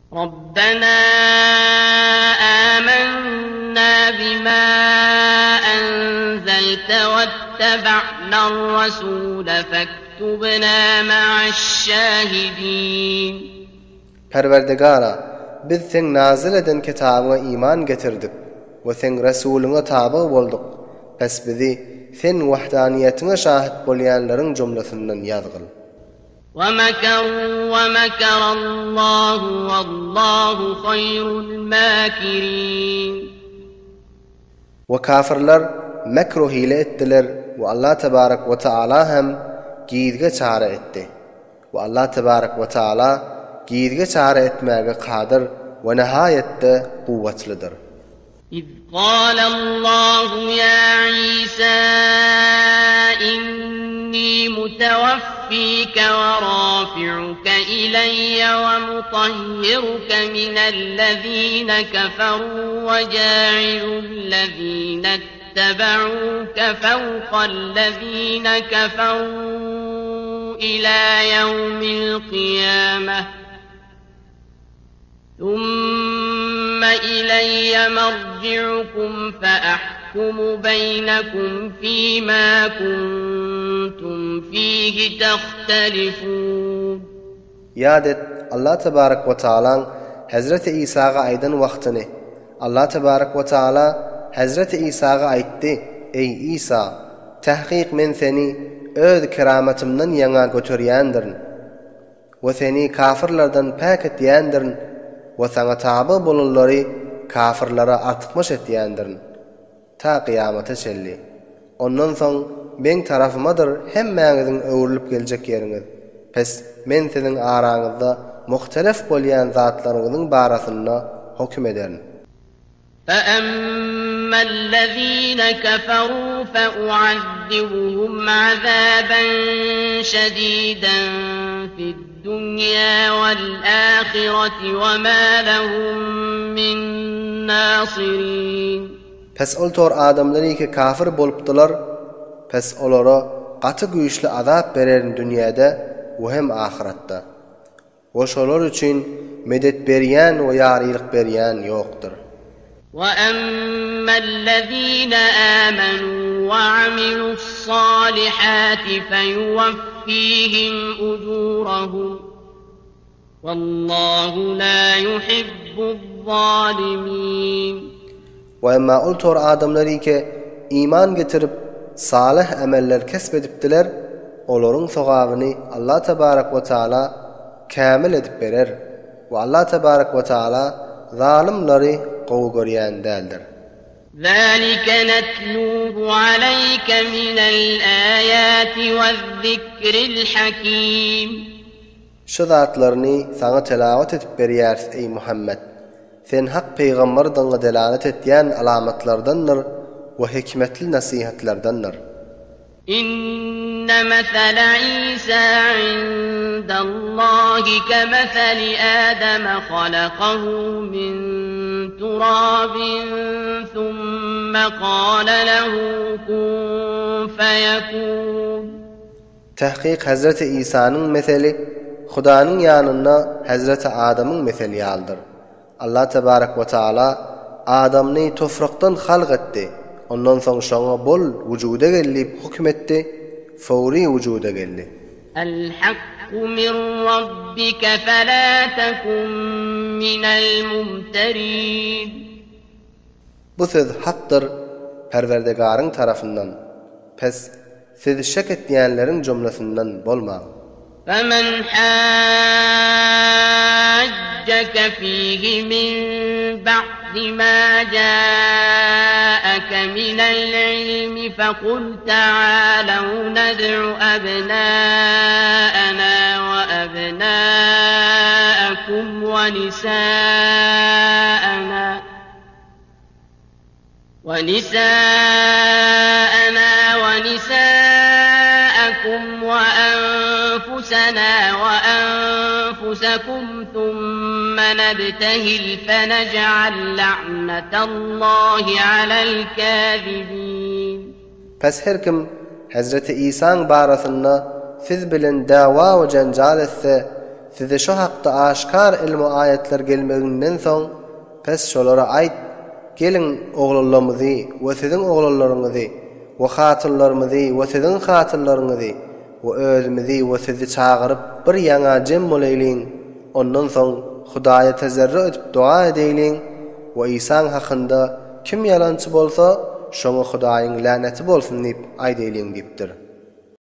Rabbena amanna bima enzelte wettebe'nar-rasule fektubna ma'aş-şahidin. Perwerdigara, biz Seň nazyl eden kitabyňa iman getirdik we Seň Resulyňa tabyg bolduk, pes bizi Sen wahdaniýetiňe şahyt bolýanlaryň jumlasyndan ýazgyl. وَمَكَرُوا وَمَكَرَ اللَّهُ وَاللَّهُ خَيْرُ الْمَاكِرِينَ. We kafyrlar mekr-u hile etdiler we Allah tebarek we taala hem gizge çare etdi. We Allah tebarek we taala gizge çare etmäge kadyr we nihaýetde kuwwatlydyr. إذ قال الله يا عيسى إني متوفيك ورافعك إلي ومطهرك من الذين كفروا وجاعل الذين اتبعوك فوق الذين كفروا إلى يوم القيامة ثم إلي مرجعكم فأحكم بينكم فيما كنتم فيه تختلفون. Ýat et, Allah tebarek we taalaň Hezreti Isaga aýdan wagtyny. Allah tebarek we taala Hezreti Isaga aýtdy, Eý Isa! Tahkyk men seni Öz keramatymdan ýaňa göterýändirin. We seni kafyrlardan päk etýändirin we saňa taby bolanlary kafyrlara artykmaç etýändirin. Ta kyýamata çenli. Ondan soň Meň tarapymadyr hemmäňiziň öwrülip geljek ýeriňiz. Pes Men siziň araňyzda muhtelef bolýan zatlaryňyzyň barasynda hokum ederin. فأما الذين كفروا فأعذبهم عذابا شديدا في الدنيا والآخرة وما لهم من ناصرين. Pes ol tor adamlar ki kafir bolupdylar, pes olara gaty güýçli azap bererin dünýäde we hem ahyratda. We şolar üçin medet berýän we ýarylyk berýän ýokdur. وَأَمَّا الَّذِينَ آمَنُوا وَعَمِلُوا الصَّالِحَاتِ فَيُوَفِّيهِمْ أُجُورَهُمْ وَاللَّهُ لَا يُحِبُّ الظَّالِمِينَ. We emma ol tor adamlar ki iman getirip, salyh emeller kesp edipdiler, olaryň sogabyny Allah tebarek we taala kämil edip berer we Allah tebarek we taala zalymlary gowy görýän däldir. ذلك نتلوه عليك من الآيات والذكر الحكيم. Şu zatlaryny saňa telawat edip berýäris eý Muhammet! Sen hak pygamberdigiňe delalet etýän alamatlardandyr we hikmetli nesihatlardandyr. إن مثل عيسى عند الله كمثل آدم خلقه من تراب ثم قال له كن فيكون. Tahkyk Hezreti Isanyň meseli Hudanyň ýanynda Hezreti Adamyň meseli ýalydyr. Allah tebarek we taala Adamny tofrakdan halk etdi, ondan soň şoňa bol wujuda gel diýip hukm etdi, fowry wujuda geldi. El-hakku min rabbike fela tekun minel-mumterin. Bu söz hakdyr, Perwerdigaryň tarapyndan. Pes, siz şek etýänleriň jumlasyndan bolmaň. فمن حاجك فيه من بعد ما جاءك من العلم فقل تعالوا ندع أبناءنا وأبناءكم ونساءنا ونساءنا ونساءكم وأنفسنا وأنفسكم ثم نبتهل فنجعل لعنة الله على الكاذبين. Pes her kim Hezreti Isaň barasynda siz bilen dawa we jenjal etse, size şo hakda aşkar ilmi aýatlar gelmeginden soň, pes şolara aýt, Geliň, oglanlarymyzy we siziň oglanlaryňyzy we hatynlarymyzy we siziň hatynlaryňyzy we özümizi we sizi çagyryp bir ýaňa jem bolaýlyň, ondan soň Hudaýa tezerru edip doga edeýliň we Isaň hakynda kim ýalançy bolsa, şoňa Hudaýyň läneti bolsun diýip aýdaýlyň diýipdir.